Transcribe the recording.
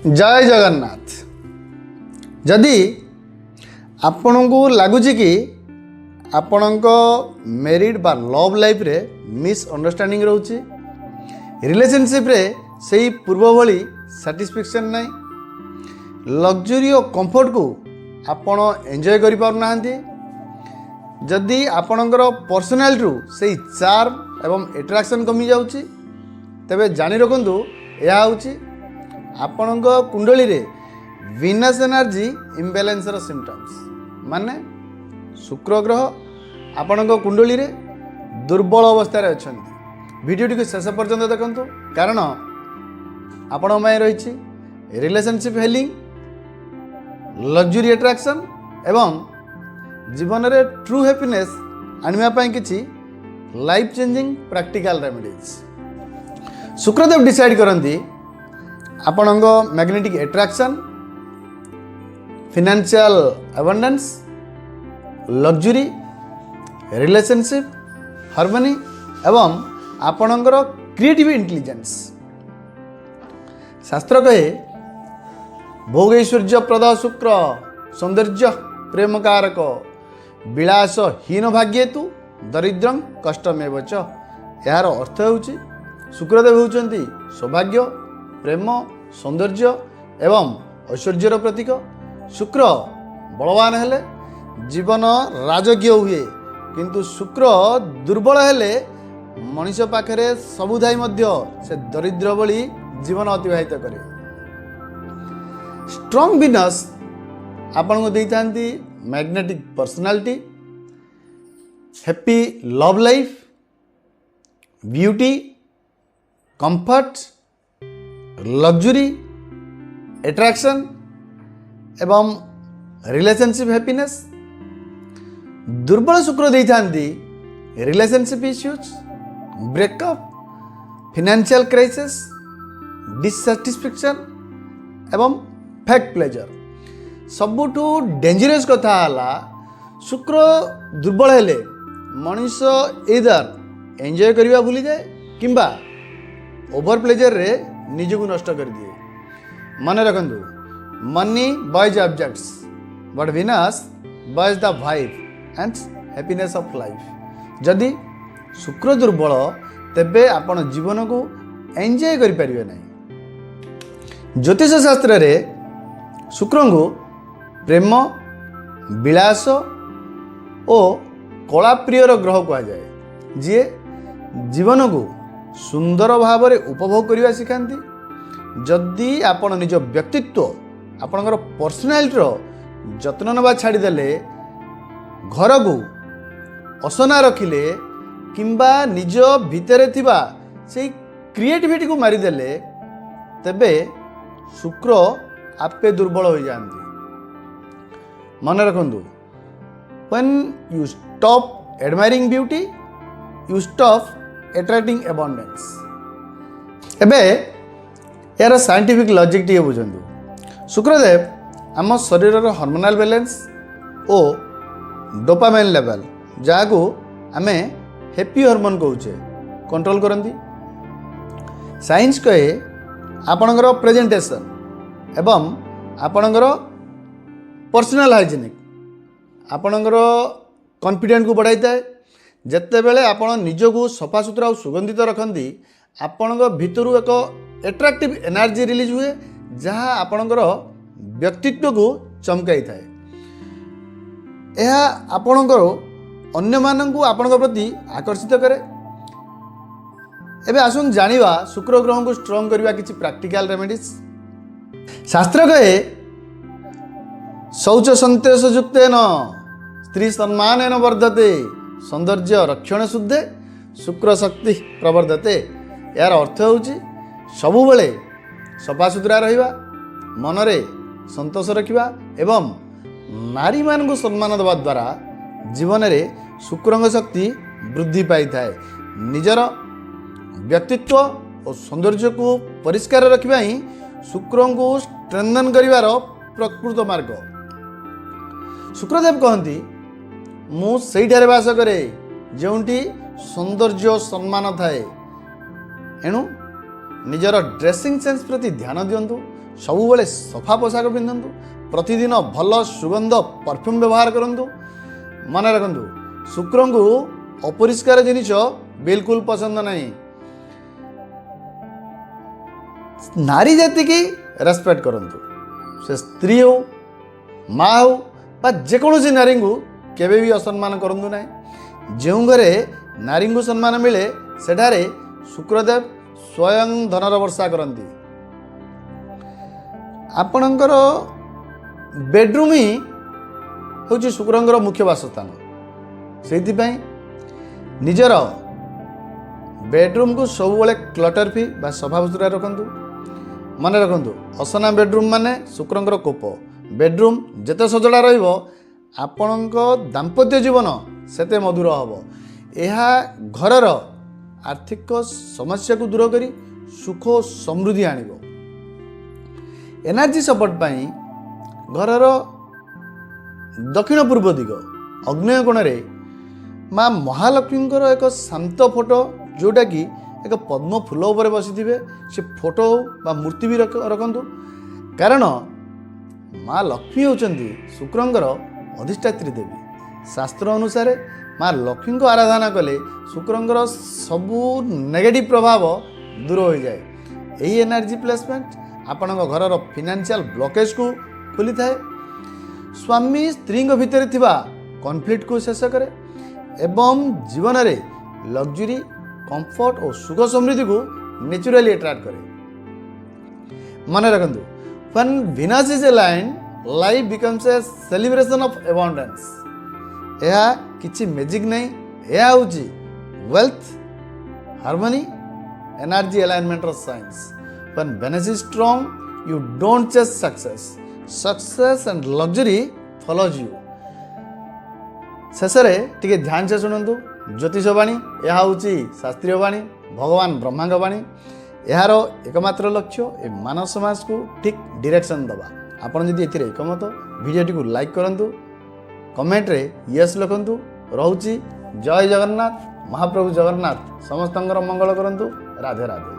ଜୟ ଜଗନ୍ନାଥ। ଯଦି ଆପଣଙ୍କୁ ଲାଗୁଛି କି ଆପଣଙ୍କ ମ୍ୟାରିଡ୍ ବା ଲଭ୍ ଲାଇଫ୍ରେ ମିସ୍ଅଣ୍ଡରଷ୍ଟାଣ୍ଡିଂ ରହୁଛି, ରିଲେସନସିପ୍ରେ ସେଇ ପୂର୍ବ ଭଳି ସାଟିସ୍ଫାକ୍ସନ୍ ନାହିଁ, ଲକ୍ଜୁରୀ ଓ କମ୍ଫର୍ଟକୁ ଆପଣ ଏନ୍ଜୟ କରିପାରୁନାହାନ୍ତି, ଯଦି ଆପଣଙ୍କର ପର୍ସନାଲିଟିରୁ ସେଇ ଚାର୍ମ ଏବଂ ଆଟ୍ରାକ୍ସନ୍ କମିଯାଉଛି, ତେବେ ଜାଣି ରଖନ୍ତୁ, ଏହା ହେଉଛି ଆପଣଙ୍କ କୁଣ୍ଡଳୀରେ ଭିନସ୍ ଏନର୍ଜି ଇମ୍ବାଲାନ୍ସର ସିମ୍ପଟମ୍ସ। ମାନେ ଶୁକ୍ର ଗ୍ରହ ଆପଣଙ୍କ କୁଣ୍ଡଳୀରେ ଦୁର୍ବଳ ଅବସ୍ଥାରେ ଅଛନ୍ତି। ଭିଡ଼ିଓଟିକୁ ଶେଷ ପର୍ଯ୍ୟନ୍ତ ଦେଖନ୍ତୁ, କାରଣ ଆପଣଙ୍କ ପାଇଁ ରହିଛି ରିଲେସନସିପ୍ ହିଲିଂ, ଲକ୍ଜୁରୀ ଆଟ୍ରାକ୍ସନ୍ ଏବଂ ଜୀବନରେ ଟ୍ରୁ ହ୍ୟାପିନେସ୍ ଆଣିବା ପାଇଁ କିଛି life changing practical remedies. Shukradev decide କରନ୍ତି ଆପଣଙ୍କ magnetic attraction, financial abundance, luxury, relationship harmony ଏବଂ ଆପଣଙ୍କର କ୍ରିଏଟିଭ୍ ଇଣ୍ଟେଲିଜେନ୍ସ। ଶାସ୍ତ୍ର କହେ, ଭୋଗୈଶ୍ୱର୍ଯ୍ୟ ପ୍ରଦ ଶୁକ୍ର, ସୌନ୍ଦର୍ଯ୍ୟ ପ୍ରେମକାରକ, ବିଳାସ ହୀନ ଭାଗ୍ୟେତୁ ଦରିଦ୍ରଂ କଷ୍ଟମେବ ଚ। ଏହାର ଅର୍ଥ ହେଉଛି, ଶୁକ୍ରଦେବ ହେଉଛନ୍ତି ସୌଭାଗ୍ୟ, ପ୍ରେମ, ସୌନ୍ଦର୍ଯ୍ୟ ଏବଂ ଐଶ୍ୱର୍ଯ୍ୟର ପ୍ରତୀକ। ଶୁକ୍ର ବଳବାନ ହେଲେ ଜୀବନ ରାଜକୀୟ ହୁଏ, କିନ୍ତୁ ଶୁକ୍ର ଦୁର୍ବଳ ହେଲେ ମଣିଷ ପାଖରେ ସବୁ ଥାଇ ମଧ୍ୟ ସେ ଦରିଦ୍ର ଭଳି ଜୀବନ ଅତିବାହିତ କରେ। ଷ୍ଟ୍ରଙ୍ଗ ଭିନସ୍ ଆପଣଙ୍କୁ ଦେଇଥାନ୍ତି magnetic personality, happy love life, beauty, comfort, luxury, attraction ଏବଂ ରିଲେସନସିପ୍ ହ୍ୟାପିନେସ୍। ଦୁର୍ବଳ ଶୁକ୍ର ଦେଇଥାନ୍ତି relationship issues, breakup, financial crisis, dissatisfaction ଏବଂ ଫେକ୍ ପ୍ଲେଜର। ସବୁଠୁ ଡେଞ୍ଜରସ୍ କଥା ହେଲା, ଶୁକ୍ର ଦୁର୍ବଳ ହେଲେ ମଣିଷ ଏଇଦର ଏନ୍ଜୟ କରିବା ଭୁଲିଯାଏ କିମ୍ବା ଓଭର ପ୍ଲେଜରରେ ନିଜକୁ ନଷ୍ଟ କରିଦିଏ। ମନେ ରଖନ୍ତୁ, money buys objects, but Venus buys the vibe and happiness of life. ଯଦି ଶୁକ୍ର ଦୁର୍ବଳ, ତେବେ ଆପଣ ଜୀବନକୁ ଏନ୍ଜୟ କରିପାରିବେ ନାହିଁ। ଜ୍ୟୋତିଷ ଶାସ୍ତ୍ରରେ ଶୁକ୍ରଙ୍କୁ ପ୍ରେମ, ବିଳାସ ଓ କଳାପ୍ରିୟର ଗ୍ରହ କୁହାଯାଏ, ଯିଏ ଜୀବନକୁ ସୁନ୍ଦର ଭାବରେ ଉପଭୋଗ କରିବା ଶିଖାନ୍ତି। ଯଦି ଆପଣ ନିଜ ବ୍ୟକ୍ତିତ୍ୱ, ଆପଣଙ୍କର ପର୍ସନାଲିଟିର ଯତ୍ନ ନେବା ଛାଡ଼ିଦେଲେ, ଘରକୁ ଅସନା ରଖିଲେ କିମ୍ବା ନିଜ ଭିତରେ ଥିବା ସେଇ କ୍ରିଏଟିଭିଟିକୁ ମାରିଦେଲେ, ତେବେ ଶୁକ୍ର ଆପେ ଦୁର୍ବଳ ହୋଇଯାଆନ୍ତି। ମନେ ରଖନ୍ତୁ, when you stop admiring beauty, you stop attracting abundance. ଏବେ ଏହାର ସାଇଣ୍ଟିଫିକ୍ ଲଜିକ୍ ଟିକେ ବୁଝନ୍ତୁ। ଶୁକ୍ରଦେବ ଆମ ଶରୀରର ହର୍ମୋନାଲ୍ ବାଲାନ୍ସ ଓ ଡୋପାମାଇନ୍ ଲେଭେଲ୍, ଯାହାକୁ ଆମେ ହେପି ହର୍ମୋନ୍ କହୁଛେ, କଣ୍ଟ୍ରୋଲ କରନ୍ତି। ସାଇନ୍ସ କହେ, ଆପଣଙ୍କର ପ୍ରେଜେଣ୍ଟେସନ୍ ଏବଂ ଆପଣଙ୍କର ପର୍ସନାଲ୍ ହାଇଜେନିକ୍ ଆପଣଙ୍କର କନଫିଡେଣ୍ଟକୁ ବଢ଼ାଇଥାଏ। ଯେତେବେଳେ ଆପଣ ନିଜକୁ ସଫାସୁତୁରା ଆଉ ସୁଗନ୍ଧିତ ରଖନ୍ତି, ଆପଣଙ୍କ ଭିତରୁ ଏକ ଆଟ୍ରାକ୍ଟିଭ୍ ଏନର୍ଜି ରିଲିଜ୍ ହୁଏ, ଯାହା ଆପଣଙ୍କର ବ୍ୟକ୍ତିତ୍ୱକୁ ଚମକାଇଥାଏ। ଏହା ଆପଣଙ୍କର ଅନ୍ୟମାନଙ୍କୁ ଆପଣଙ୍କ ପ୍ରତି ଆକର୍ଷିତ କରେ। ଏବେ ଆସନ୍ତୁ ଜାଣିବା ଶୁକ୍ର ଗ୍ରହଙ୍କୁ ଷ୍ଟ୍ରଙ୍ଗ କରିବା କିଛି ପ୍ରାକ୍ଟିକାଲ ରେମେଡ଼ିଜ୍। ଶାସ୍ତ୍ର କହେ, ଶୌଚ ସନ୍ତୋଷ ଯୁକ୍ତେନ ସ୍ତ୍ରୀ ସମ୍ମାନେନ ବର୍ଦ୍ଧତେ, ସୌନ୍ଦର୍ଯ୍ୟ ରକ୍ଷଣ ଶୁଦ୍ଧେ ଶୁକ୍ର ଶକ୍ତି ପ୍ରବର୍ଦ୍ଧତେ। ଏହାର ଅର୍ଥ ହେଉଛି, ସବୁବେଳେ ସଫାସୁତୁରା ରହିବା, ମନରେ ସନ୍ତୋଷ ରଖିବା ଏବଂ ନାରୀମାନଙ୍କୁ ସମ୍ମାନ ଦେବା ଦ୍ୱାରା ଜୀବନରେ ଶୁକ୍ରଙ୍କ ଶକ୍ତି ବୃଦ୍ଧି ପାଇଥାଏ। ନିଜର ବ୍ୟକ୍ତିତ୍ୱ ଓ ସୌନ୍ଦର୍ଯ୍ୟକୁ ପରିଷ୍କାର ରଖିବା ହିଁ ଶୁକ୍ରଙ୍କୁ ଷ୍ଟ୍ରେନ୍ଥନ୍ କରିବାର ପ୍ରକୃତ ମାର୍ଗ। ଶୁକ୍ରଦେବ କହନ୍ତି, ମୁଁ ସେଇଠାରେ ବାସ କରେ ଯେଉଁଠି ସୌନ୍ଦର୍ଯ୍ୟ ଓ ସମ୍ମାନ ଥାଏ। ଏଣୁ ନିଜର ଡ୍ରେସିଂ ସେନ୍ସ ପ୍ରତି ଧ୍ୟାନ ଦିଅନ୍ତୁ। ସବୁବେଳେ ସଫା ପୋଷାକ ପିନ୍ଧନ୍ତୁ। ପ୍ରତିଦିନ ଭଲ ସୁଗନ୍ଧ ପରଫ୍ୟୁମ୍ ବ୍ୟବହାର କରନ୍ତୁ। ମନେ ରଖନ୍ତୁ, ଶୁକ୍ରଙ୍କୁ ଅପରିଷ୍କାର ଜିନିଷ ବିଲକୁଲ ପସନ୍ଦ ନାହିଁ। ନାରୀ ଜାତିକି ରେସପେକ୍ଟ କରନ୍ତୁ। ସେ ସ୍ତ୍ରୀ ହେଉ, ମା ହେଉ ବା ଯେକୌଣସି ନାରୀଙ୍କୁ କେବେ ବି ଅସମ୍ମାନ କରନ୍ତୁ ନାହିଁ। ଯେଉଁ ଘରେ ନାରୀଙ୍କୁ ସମ୍ମାନ ମିଳେ, ସେଠାରେ ଶୁକ୍ରଦେବ ସ୍ୱୟଂ ଧନର ବର୍ଷା କରନ୍ତି। ଆପଣଙ୍କର ବେଡ଼ରୁମ୍ ହିଁ ହେଉଛି ଶୁକ୍ରଙ୍କର ମୁଖ୍ୟ ବାସସ୍ଥାନ। ସେଇଥିପାଇଁ ନିଜର ବେଡ଼ରୁମ୍କୁ ସବୁବେଳେ କ୍ଲଟର ଫ୍ରି ବା ସଫାସୁତୁରା ରଖନ୍ତୁ। ମନେ ରଖନ୍ତୁ, ଅସନା ବେଡ଼ରୁମ୍ ମାନେ ଶୁକ୍ରଙ୍କର କୋପ। ବେଡ଼ରୁମ୍ ଯେତେ ସଜଡ଼ା ରହିବ, ଆପଣଙ୍କ ଦାମ୍ପତ୍ୟ ଜୀବନ ସେତେ ମଧୁର ହେବ। ଏହା ଘରର ଆର୍ଥିକ ସମସ୍ୟାକୁ ଦୂର କରି ସୁଖ ଓ ସମୃଦ୍ଧି ଆଣିବ। ଏନର୍ଜି ସପୋର୍ଟ ପାଇଁ ଘରର ଦକ୍ଷିଣ ପୂର୍ବ ଦିଗ ଅଗ୍ନେୟ କୋଣରେ ମା ମହାଲକ୍ଷ୍ମୀଙ୍କର ଏକ ଶାନ୍ତ ଫଟୋ, ଯେଉଁଟାକି ଏକ ପଦ୍ମ ଫୁଲ ଉପରେ ବସିଥିବେ, ସେ ଫଟୋ ବା ମୂର୍ତ୍ତି ବି ରଖନ୍ତୁ। କାରଣ ମା ଲକ୍ଷ୍ମୀ ହେଉଛନ୍ତି ଶୁକ୍ରଙ୍କର ଅଧିଷ୍ଠାତ୍ରୀ ଦେବୀ। ଶାସ୍ତ୍ର ଅନୁସାରେ ମା ଲକ୍ଷ୍ମୀଙ୍କ ଆରାଧନା କଲେ ଶୁକ୍ରଙ୍କର ସବୁ ନେଗେଟିଭ୍ ପ୍ରଭାବ ଦୂର ହୋଇଯାଏ। ଏହି ଏନର୍ଜି ପ୍ଲେସମେଣ୍ଟ ଆପଣଙ୍କ ଘରର ଫିନାନ୍ସିଆଲ ବ୍ଲକେଜକୁ ଖୋଲିଥାଏ, ସ୍ୱାମୀ ସ୍ତ୍ରୀଙ୍କ ଭିତରେ ଥିବା କନଫ୍ଲିକ୍ଟକୁ ଶେଷ କରେ ଏବଂ ଜୀବନରେ ଲକ୍ଜୁରୀ, କମ୍ଫର୍ଟ ଓ ସୁଖ ସମୃଦ୍ଧିକୁ ନ୍ୟାଚୁରାଲି ଆଟ୍ରାକ୍ଟ କରେ। ମନେ ରଖନ୍ତୁ, when Venus is aligned, life becomes a celebration of abundance. ଏହା କିଛି ମ୍ୟାଜିକ୍ ନାହିଁ। ଏହା ହେଉଛି ୱେଲ୍ଥ, ହାରମୋନି, ଏନର୍ଜି ଆଲାଇନମେଣ୍ଟର science. When Venus is strong, you don't chase success, success and luxury follows you. ଶେଷରେ ଟିକେ ଧ୍ୟାନ ସେ ଶୁଣନ୍ତୁ ଜ୍ୟୋତିଷ ବାଣୀ। ଏହା ହେଉଛି ଶାସ୍ତ୍ରୀୟ ବାଣୀ, ଭଗବାନ ବ୍ରହ୍ମାଙ୍କ ବାଣୀ। ଏହାର ଏକମାତ୍ର ଲକ୍ଷ୍ୟ ଏ ମାନବ ସମାଜକୁ ଠିକ୍ ଡିରେକ୍ସନ୍ ଦେବା। ଆପଣ ଯଦି ଏଥିରେ ଏକମତ, ଭିଡ଼ିଓଟିକୁ ଲାଇକ୍ କରନ୍ତୁ, କମେଣ୍ଟରେ ୟେସ୍ ଲେଖନ୍ତୁ। ରହୁଛି, ଜୟ ଜଗନ୍ନାଥ। ମହାପ୍ରଭୁ ଜଗନ୍ନାଥ ସମସ୍ତଙ୍କର ମଙ୍ଗଳ କରନ୍ତୁ। ରାଧେ ରାଧେ।